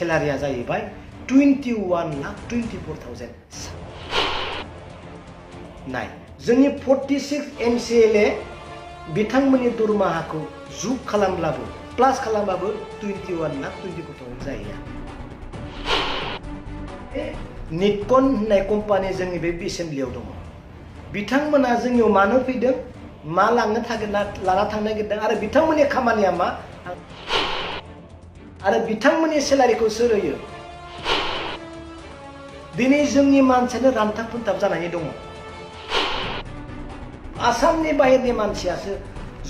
सेलारिया जाहैबाय 21,24,000 नाय जोंनि 46 MCLA बिथांमोननि दरमाहाखौ जुग खालामब्लाबो प्लास खालामबाबो 21,24,000 जाहैया। निटकन होननाय कम्पानि जोंनि बे एसेम्बलियाव दङ। बिथांमोना जोंनियाव मानो फैदों, मा लांनो लाना थांनो नागिरदों आरो बिथांमोननि खामानिया मा आरो बिथांमोननि सेलारिखौ सोर होयो? दिनै जोंनि मानसियानो रानथाब फोनथाब जानानै दङ। आसामनि बाहेरनि मानसियासो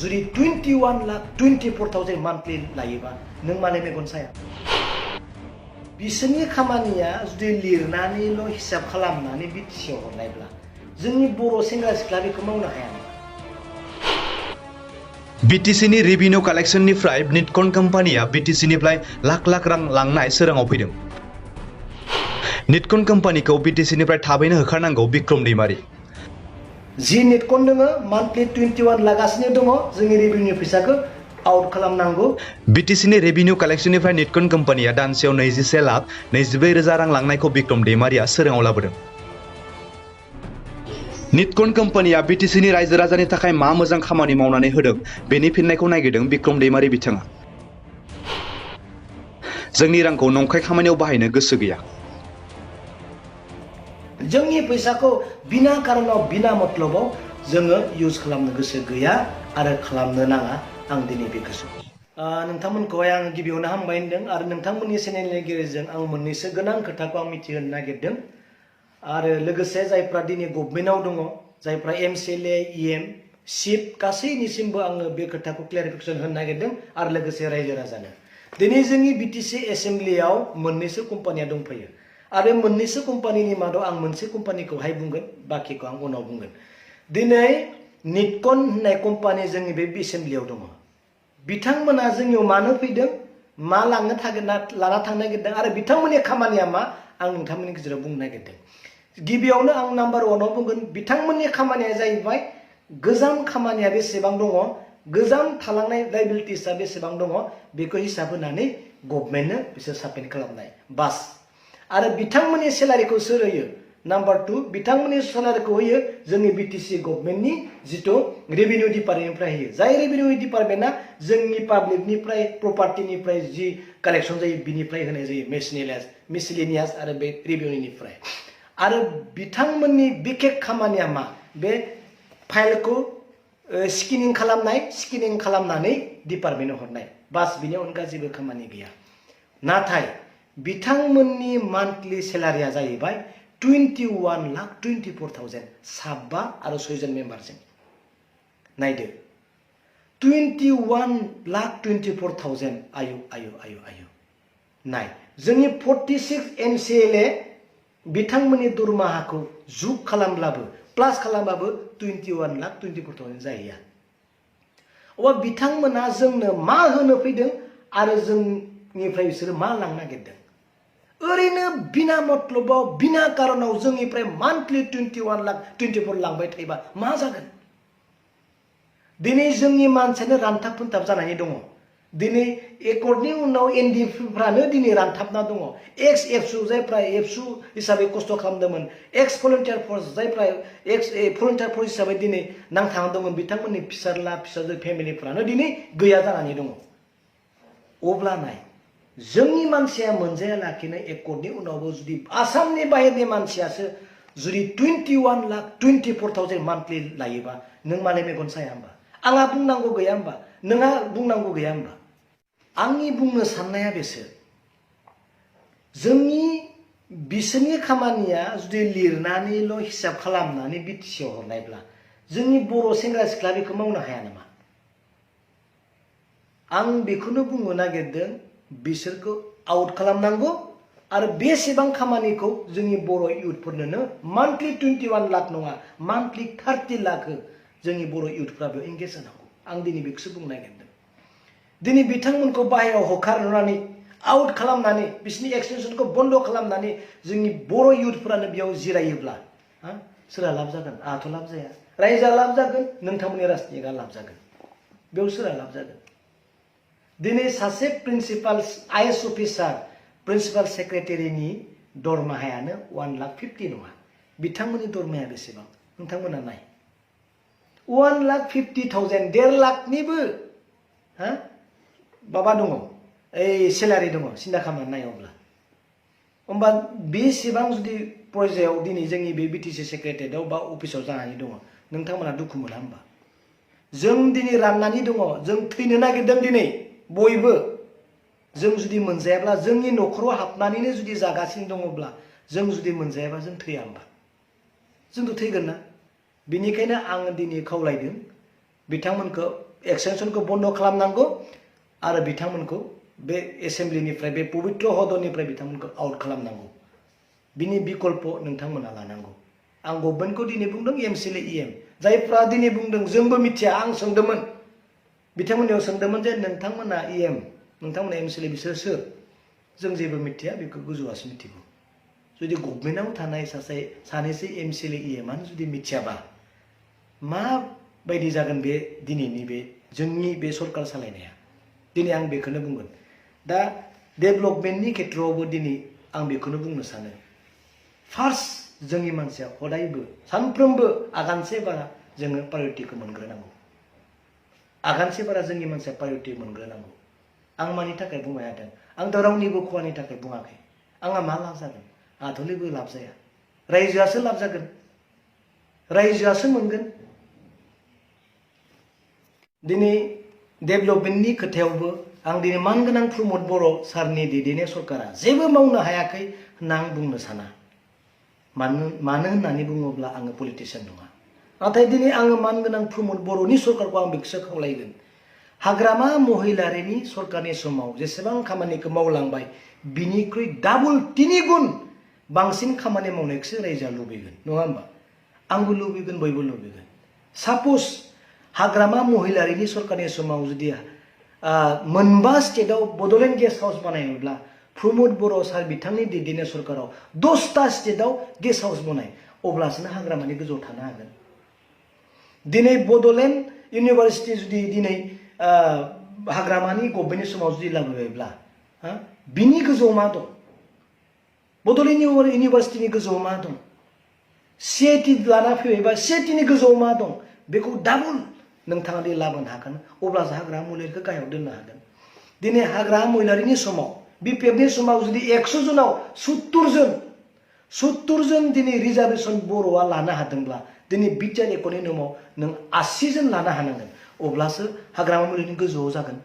जुदि 21,24,000 मान्थलि लायोबा नों माने मेगन साया? बिसोरनि खामानिया जुदि लिरनानैल' हिसाब खालामनानै बिटिसिआव हरनायब्ला जोंनि बर' सेंग्रा सिख्ला बेखौ मावनो हाया। बिटिसिनि रेभिनिउ कालेक्शननिफ्राय निटकन कम्पानिया बिटिसिनिफ्राय लाख लाख रां लांनाय सोराङाव फैदों। निटकन कम्पानिखौ बिटिसिनिफ्राय थाबैनो होखारनांगौ बिक्रम दैमारी। जि निटकन दोङो मान्थलि 21 लागासिनो दङ, जोंनि रेभिनिउ फैसाखौ आउट खालामनांगौ। बिटिसिनि रेभिनिउ कालेक्शननिफ्राय निटकन कम्पानिया दानसेयाव 21,42,000 रां लांनायखौ बिक्रम दैमारीया सोराङाव लाबोदों। निटकन कम्पानिया बिटिसिनि रायजो राजानि थाखाय मा मोजां खामानि मावनानै होदों बेनि फिननायखौ नागिरदों बिक्रम दैमारी बिथाङा। जोंनि रांखौ नंखाय खामानियाव बाहायनो गोसो गैया। जोंनि फैसाखौ बिना कारनाव बिना मतलबाव जोङो इउज खालामनो गोसो गैया आरो खालामनो नाङा। आं दिनै बे गोसो नोंथांमोनखौहाय आं गिबियावनो हामबाय होनदों आरो नोंथांमोननि चेनेलनि गेजेरजों आं मोननैसो गोनां खोथाखौ आं मिथिहोनो नागिरदों। आरो लोगोसे जायफ्रा दिनै गभर्नमेन्टआव दङ, जायफ्रा MCLA EM चिफ गासैनिसिमबो आङो बे खोथाखौ क्लेरिफिकेसन होनो नागिरदों आरो लोगोसे रायजो राजानो। दिनै जोंनि बिटिसि एसेम्बलियाव मोननैसो कम्पानिया दंफैयो आरो मोननैसो कम्पानिनि मादाव आं मोनसे कम्पानिखौहाय बुंगोन, बाखिखौ आं उनाव बुंगोन। दिनै निटकन होननाय कम्पानि जोंनि बे एसेम्बलियाव दङ। बिथांमोना जोंनियाव मानो फैदों, मा लांनो लाना थांनो नागिरदों आरो बिथांमोननि खामानिया मा, आं नोंथांमोननि गेजेराव बुंनो नागिरदों। गिबियावनो आं नाम्बार 1आव बुंगोन, बिथांमोननि खामानिया जाहैबाय गोजाम खामानिया बेसेबां दङ, गोजाम थालांनाय लायबिलिटिसआ बेसेबां दङ बेखौ हिसाब होनानै गभर्नमेन्टनो बिसोर साबमिट खालामनाय बास। आरो बिथांमोननि सेलारिखौ सोर होयो? नाम्बार 2, बिथांमोननि सेलारिखौ होयो जोंनि बिटिसि गभर्नमेन्टनि जिथु रेभिनिउ डिपार्टमेन्टनिफ्राय होयो। जाय रेभिनिउ डिपार्टमेन्टआ जोंनि पाब्लिकनिफ्राय प्रपार्टिनिफ्राय जि कालेक्शन जायो बिनिफ्राय होनाय जायो, मिसलेनियास आरो बे रेभिनिउनिफ्राय। आरो बिथांमोननि बिखेक खामानिया मा? बे फाइलखौ स्केनिं खालामनानै डिपार्टमेन्टआव हरनाय बास, बिनि अनगा जेबो खामानि गैया। नाथाय बिथांमोननि मान्थलि सेलारिया जाहैबाय 21,24,000 साबा आरो 6 जन मेम्बारजों। नायदो 21,24,000 आयु आयु आयु आयु। नाय जोंनि 46 MCLA बिथांमोननि दरमाहाखौ जुग खालामब्लाबो प्लास खालामबाबो 21,24,000 जाहैया। अब्ला बिथांमोना जोंनो मा होनो फैदों आरो जोंनिफ्राय बिसोरो मा लांनो नागिरदों? ओरैनो बिना मतलबाव बिना कारनाव जोंनिफ्राय मान्थलि 21,24,000 लांबाय थायोबा मा जागोन? दिनै जोंनि मानसियानो रानथाब फोनथाब जानानै दङ। दिनै एकर्डनि उनाव NDFफ्रानो दिनै रानथाबना दङ। एक्स एबसु जायफ्रा एबसु हिसाबै खस्थ' खालामदोंमोन, एक्स भलन्टियार फर्स जायफ्रा एक्स भलन्टियार फर्स हिसाबै दिनै नांथाना दंमोन, बिथांमोननि फिसाज्ला फिसाजो फेमिलिफ्रानो दिनै गैया जानानै दङ। अब्ला नाय जोंनि मानसिया मोनजायालाखिनो एकर्डनि उनावबो जुदि आसामनि बाहेरनि मानसियासो जुदि 21,24,000 मान्थलि लायोबा नों माने मेगन साया होमबा? आंहा बुंनांगौ गैया होमबा? नोंहा बुंनांगौ गैया होमबा? आंनि बुंनो साननाया बेसो, जोंनि बिसोरनि खामानिया जुदि लिरनानैल' हिसाब खालामनानै बिटिसिआव हरनायब्ला जोंनि बर' सेंग्रा सिख्ला बेखौ मावनो हाया नामा? आं बेखौनो बुंनो नागिरदों, बिसोरखौ आउट खालामनांगौ आरो बेसेबां खामानिखौ जोंनि बर' इउथफोरनो मान्थलि 21 लाख नङा, मान्थलि 30 लाख जोंनि बर' इउथफ्राबो एंगेज जानांगौ। आं दिनै बेखौसो बुंनो नागिरदों। दिनै बिथांमोनखौ बाहेरायाव होखारनानै आउट खालामनानै बिसोरनि एक्सटेनसनखौ बन्द खालामनानै जोंनि बर' इउथफोरानो बेयाव जिरायोब्ला सोरहा लाब जागोन? आंहाथ' लाब जाया। रायजोआ लाब जागोन, नोंथांमोननि राजनिकआ लाब जागोन। बेयाव सोरहा लाब जागोन? दिनै सासे प्रिन्सिपाल IAS अफिसार प्रिन्सिपाल सेक्रेटारिनि दरमाहायानो 1,50,000 नङा बिथांमोननि दरमाहाया बेसेबां नोंथांमोना नाय 1,50,000 1.5 लाखनिबो हा माबा दङ ओइ सेलारि दङ सिन्था खालामनानै नाय अब्ला होमबा बेसेबां जुदि प्रजायाव दिनै जोंनि बे बिटिसि सेक्रेटारियाव बा अफिसाव जानानै दङ नोंथांमोना दुखु मोना होमबा जों दिनै राननानै दङ जों थैनो नागिरदों दिनै बयबो जों जुदि मोनजायाब्ला जोंनि न'खराव हाबनानैनो जुदि जागासिनो दङब्ला जों जुदि मोनजायाबा जों थैया होमबा जोंथ' थैगोन ना बेनिखायनो आङो दिनै खावलायदों बिथांमोनखौ एक्सटेनसनखौ बन्द खालामनांगौ आरो बिथांमोनखौ बे एसेम्ब्लिनिफ्राय बे पबित्र हदननिफ्राय बिथांमोनखौ आउट खालामनांगौ बिनि बिकल्प नोंथांमोना लानांगौ आं गभर्नमेन्टखौ दिनै बुंदों एमसिएलए इएम जायफ्रा दिनै बुंदों जोंबो मिथिया आं सोंदोंमोन बिथांमोननियाव सोंदोंमोन जे नोंथांमोना इएम नोंथांमोना एमसिएलए बिसोर सोर जों जेबो मिथिया बेखौ गोजौआसो मिथिगौ जुदि गभर्नमेन्टआव थानाय सानैसो एमसिएलए इएमआनो जुदि मिथियाबा माबायदि जागोन बे दिनैनि बे जोंनि बे सरकार सालायनाया दिनै आं बेखौनो बुंगोन दा डेभेलपमेन्टनि खेथ्रआवबो दिनै आं बेखौनो बुंनो सानो फार्स्ट जोंनि मानसिया हदायबो सानफ्रोमबो आगानसे बारा जोङो प्रायरिटिखौ मोनग्रोनांगौ आगानसे बारा जोंनि मानसिया प्रायरिटि मोनग्रोनांगौ आं मानि थाखाय बुंबाय थादों आं दा रावनिबो खहानि थाखाय बुङाखै आंहा मा लाब जागोन आंहाथ' जेबो लाब जाया रायजोआसो लाब जागोन रायजोआसो मोनगोन दिनै डेभेलपमेन्टनि खोथायावबो आं दिनै मानगोनां प्रमद बर' सारनि दैदेननाय सरकारा जेबो मावनो हायाखै होनना आं बुंनो साना मानो होननानै बुङोब्ला आङो पलिटिशियान नङा नाथाय दिनै आङो मानगोनां प्रमद बर'नि सरकारखौ आं बेखौसो खावलायगोन हाग्रामा महिलारिनि सरकारनि समाव जेसेबां खामानिखौ मावलांबाय बिनिख्रुइ डाबल 3 गुन बांसिन खामानि मावनायखौसो रायजोआ लुबैगोन नङा होमबा आंबो लुबैगोन बयबो लुबैगोन साप'ज हाग्रामा महिलारिनि सरकारनि समाव जुदि मोनबा स्टेटआव बड'लेण्ड गेस्ट हाउस बानायनोब्ला प्रमद बर' सार बिथांनि दैदेननाय सरकाराव 10टा स्टेटआव गेस्ट हाउस बनाय अब्लासो हाग्रामानि गोजौआव थानो हागोन दिनै बड'लेण्ड इउनिभार्सिटि जुदि दिनै हाग्रामानि गभर्नमेन्टनि समाव जुदि लाबोबायब्ला बिनि गोजौआव मा दं बड'लेण्ड इउनिभार्सिटिनि गोजौआव मा दं सिआइटि लाना फैबायबा सिआइटिनि गोजौआव मा दं बेखौ डाबल नोंथाङा दि लाबोनो हागोन अब्लासो हाग्रामा महिलारिखौ गाहायाव दोननो हागोन दिनै हाग्रामा महिलारिनि समाव बिपिएफनि समाव जुदि 100 जनाव 70 जन दिनै रिजार्भेसन बर'आ लानो हादोंब्ला दिनै बिटिआर इक'नमियाव नों 80 जन लानो हानांगोन अब्लासो हाग्रामा महिलारिनि गोजौआव जागोन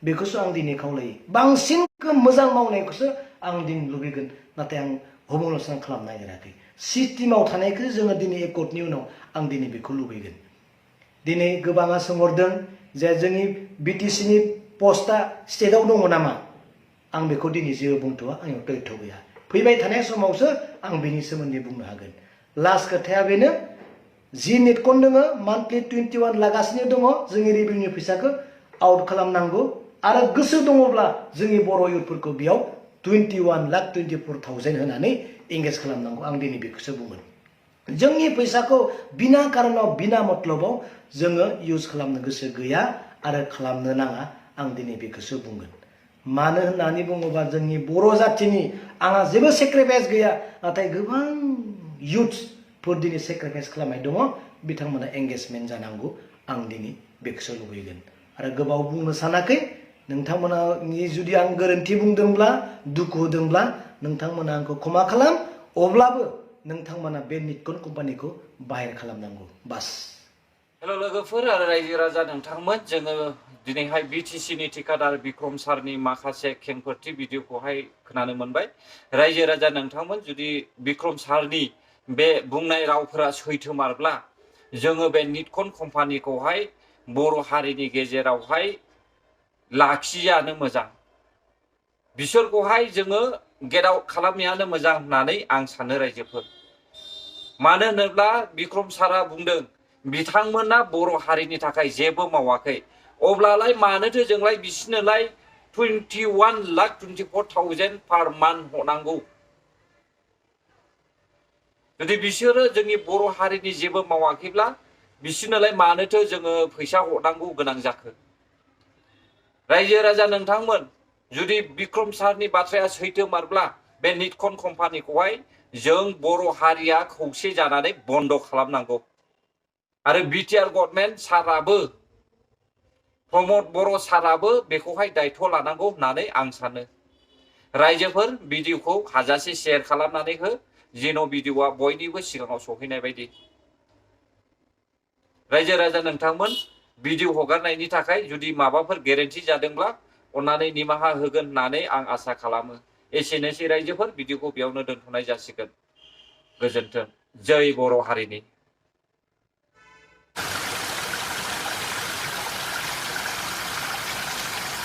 बेखौसो आं दिनै खावलायो बांसिन मोजां मावनायखौसो आं दिनै लुबैगोन नाथाय आं हमलसन खालामनो नागिराखै सिस्टेमाव थानायखौ जोङो दिनै एकर्डनि उनाव आं दिनै बेखौ लुबैगोन दिनै गोबाङा सोंहरदों जे जोंनि बिटिसिनि पस्टआ स्टेटआव दङ नामा आं बेखौ दिनै जेबो बुंथ'वा आंनियाव तथ्य गैया फैबाय थानाय समावसो आं बेनि सोमोन्दै बुंनो हागोन लास्ट खोथाया बेनो जि निटकन दङ मान्थलि 21 लागासिनो दङ जोंनि रेभिनिउ फैसाखौ आउट खालामनांगौ आरो गोसो दङब्ला जोंनि बर' इउथफोरखौ बेयाव 21,24,000 होनानै एंगेज खालामनांगौ आं दिनै बेखौसो बुंगोन जोंनि फैसाखौ बिना कारनाव बिना मतलबाव जोङो इउज खालामनो गोसो गैया आरो खालामनो नाङा आं दिनै बेखौसो बुंगोन मानो होननानै बुङोबा जोंनि बर' जाथिनि आंहा जेबो सेक्रिफाइस गैया नाथाय गोबां इउथ्सफोर दिनै सेक्रिफाइस खालामनाय दङ बिथांमोना एंगेजमेन्ट जानांगौ आं दिनै बेखौसो लुबैगोन आरो गोबाव बुंनो सानाखै नोंथांमोननि जुदि आं गोरोन्थि बुंदोंब्ला दुखु होदोंब्ला नोंथांमोना आंखौ क्षमा खालाम अब्लाबो नोंथांमोना बे निटकन कम्पानिखौ बाहेर खालामनांगौ बास हेलो लोगोफोर आरो रायजो राजा नोंथांमोन जोङो दिनैहाय बिटिसिनि ठेकेदार बिक्रम सारनि माखासे खेंफोरथि भिडिअखौहाय खोनानो मोनबाय रायजो राजा नोंथांमोन जुदि बिक्रम सारनि बे बुंनाय रावफोरा सैथोमारब्ला जोङो बे निटकन कम्पानिखौहाय बर' हारिनि गेजेरावहाय लाखियानो मोजां बिसोरखौहाय जोङो गेट आउट खालामनायानो मोजां होननानै आं सानो रायजोफोर मानो होनोब्ला बिक्रम सारा बुंदों बिथांमोना बर' हारिनि थाखाय जेबो मावाखै अब्लालाय मानोथो जोंलाय बिसोरनोलाय 21,24,000 पार मान्थ हरनांगौ जुदि बिसोरो जोंनि बर' हारिनि जेबो मावाखैब्ला बिसोरनोलाय मानोथो जोङो फैसा हरनांगौ गोनां जाखो रायजो राजा नोंथांमोन जुदि बिक्रम सारनि बाथ्राया सैथोमारब्ला बे निटकन कम्पानिखौहाय जों बर' हारिया खौसे जानानै बन्द खालामनांगौ आरो बिटिआर गभर्नमेन्ट साराबो प्रमद बर' साराबो बेखौहाय दायथ' लानांगौ होननानै आं सानो। रायजोफोर भिडिअखौ हाजासे शेयार खालामनानै हो जेन' भिडिअआ बयनिबो सिगाङाव सौहैनाय बायदि। रायजो राजा नोंथांमोन भिडिअ हगारनायनि थाखाय जुदि माबाफोर गेरेन्टि जादोंब्ला अन्नानै निमाहा होगोन होननानै आं आसा खालामो। एसेनोसै रायजोफोर भिडिअखौ बेयावनो दोनथ'नाय जासिगोन। गोजोन्थों। जय बर' हारिनि।